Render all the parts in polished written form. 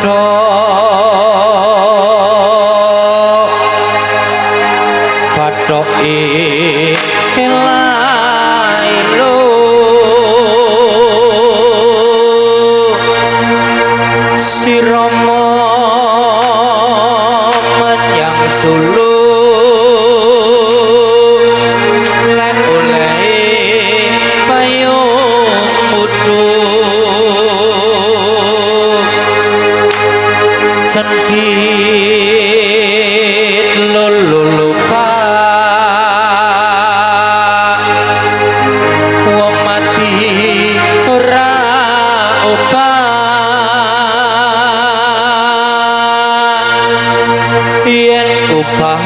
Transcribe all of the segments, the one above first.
Bathok bathoke lailo si Rama menyang Solo lek oleh payung mutu cendit lolo lupa wong mati ora obah yen obah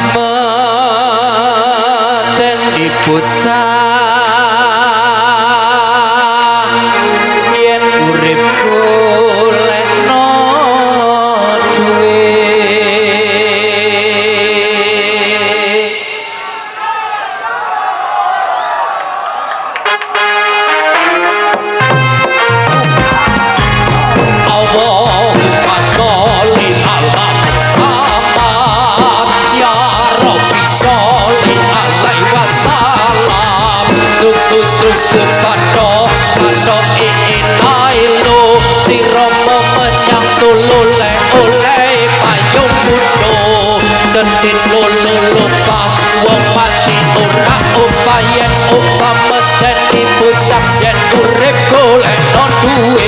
medeni bocah yen urip golekno duwe. Allahumma sholli ala Muhammad ya Rabbi sholli alaihi wasallam. Tuku suku padha padha inailu si Rama menyang Solo le oleh payung budo cendit lolo lupa wong mati ora obah yen obah medeni bocah yen urip golekno duwe.